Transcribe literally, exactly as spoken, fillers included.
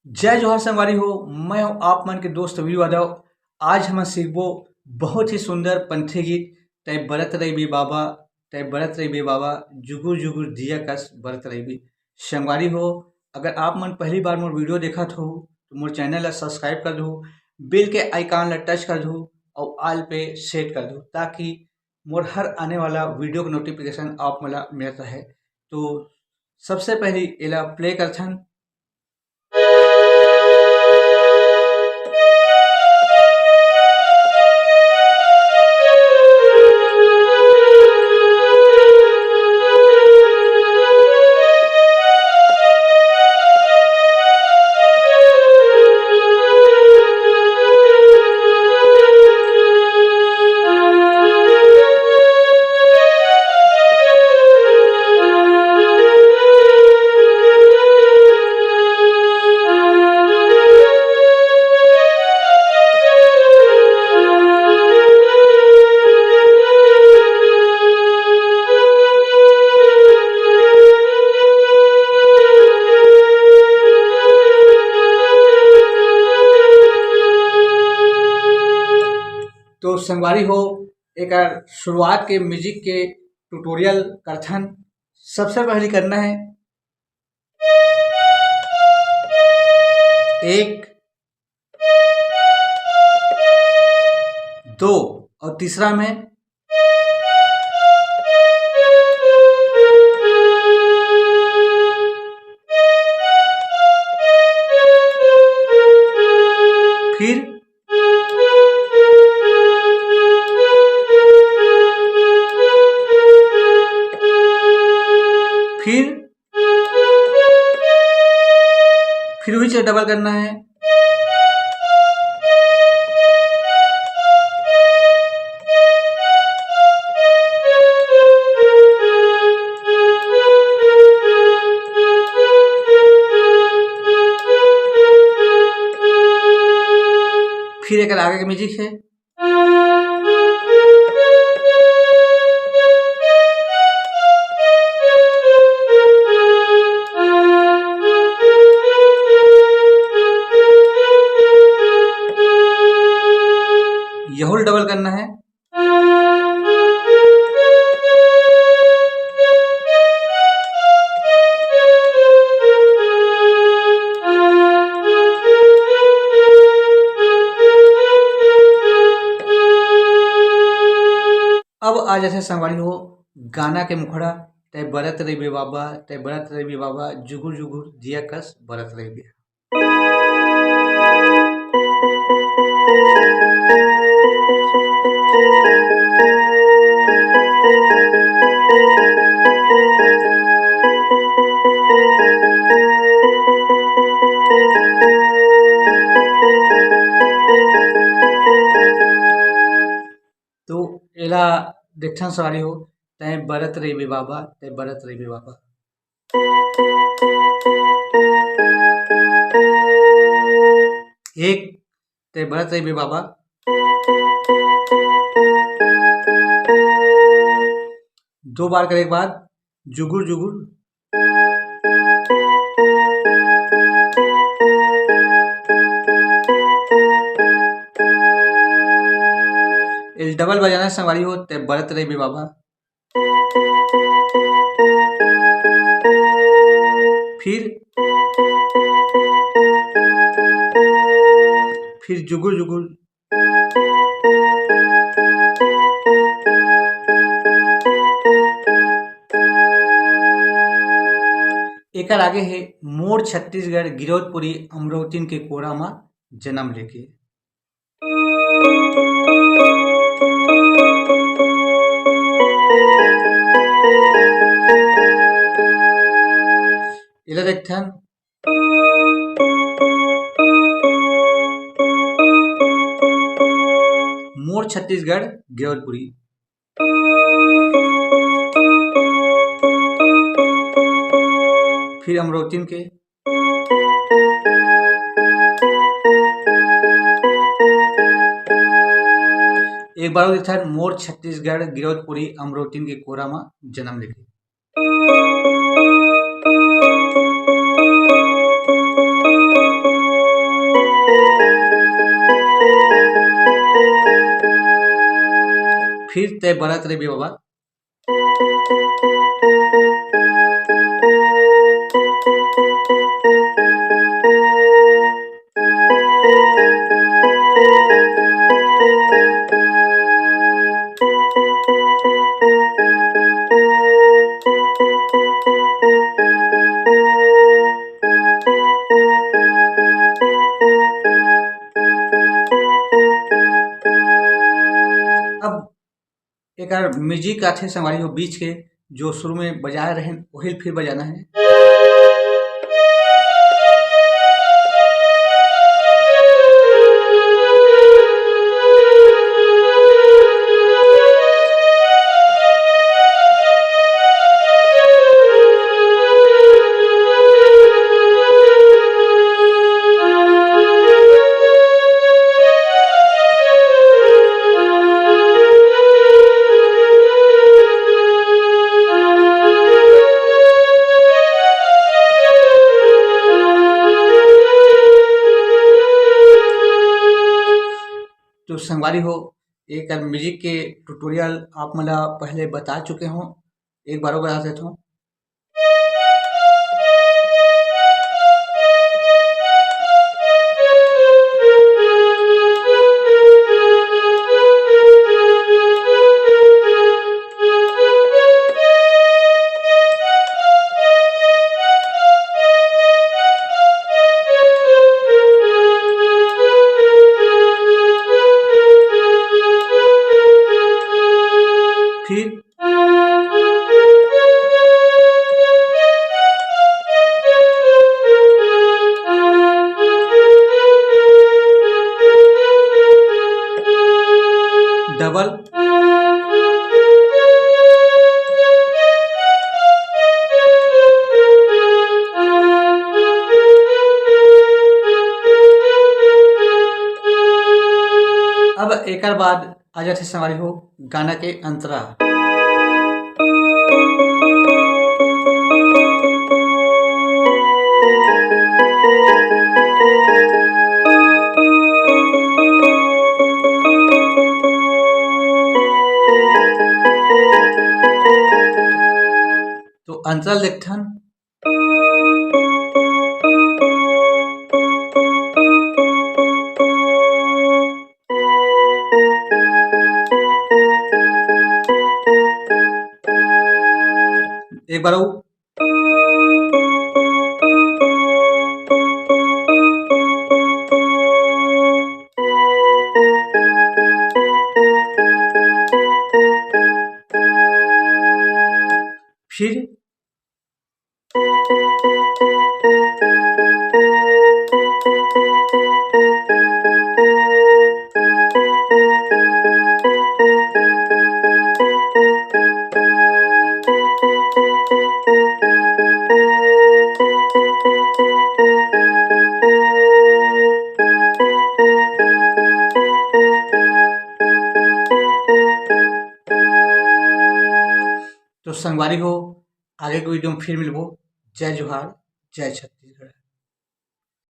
जय जोहार संगवारी हो, मैं हूं आप मन के दोस्त वीरू यादव। आज हम सीखबो बहुत ही सुंदर पंथी गीत, तै बरत रहिबे बाबा, तै बरत रहिबे बाबा, जुगुर जुगुर दिया कस बरत रहिबे। संगवारी हो, अगर आप मन पहली बार मोर वीडियो देखत हो, तो मोर चैनल ला सब्सक्राइब कर दो, बेल के आइकन ला टच कर दो और ऑल पे सेट कर दो, ताकि मोर हर आने वाला वीडियो के नोटिफिकेशन आप मन ला मिलत रहे। तो सबसे पहली एला प्ले करथन। तो संगवारी हो, एकर शुरुआत के म्यूजिक के ट्यूटोरियल करथन। सबसे पहले करना है एक, दो और तीसरा में फिर फिर फिर वही चीज डबल करना है। फिर एक आगे के म्यूजिक है। यहू ल डबल करना है। अब आ जाथे संगवारी हो गाना के मुखड़ा, तै बरत रहिबे बाबा, तै बरत रहिबे बाबा, जुगुर जुगुर दिया कस बरत रहिबे। तो एला देखथन संगवारी हो, तै बरत रहिबे बाबा, तै बरत रहिबे बाबा। एक, तै बरत रहिबे बाबा। दो बार करे के बाद जुगुर जुगुर। एल डबल बजाना संगवारी हो, तै बरत रहिबे बाबा। फिर, फिर जुगुर जुगुर। एकर आगे हे मोर छत्तीसगढ़ गिरौदपुरी अमरौतिन के कोरा म जनम लेके। एला देखथन। मोर छत्तीसगढ़ गिरौदपुरी। फिर अमरौतिन के। एक बार और देखथन, मोर छत्तीसगढ़ गिरौदपुरी अमरौतिन के कोरा म जनम लेके। फिर तय बरत रे बाबा। अब एकर म्यूजिक आथे संगवारी हो बीच के, जो शुरू में बजाए रहेन, वही फिर बजाना है। तो संगवारी हो, एकर म्यूजिक के ट्यूटोरियल आप मन ला पहले बता चुके हों, एक बार और बता देता हूँ। फिर डबल। अब एकर बाद आ जाथे संगवारी हो गाना के अंतरा। तो अंतरा ल देखथन। एक बार और। फिर तो संगवारी हो, आगे के वीडियो में फिर मिलबो। जय जोहार, जय छत्तीसगढ़।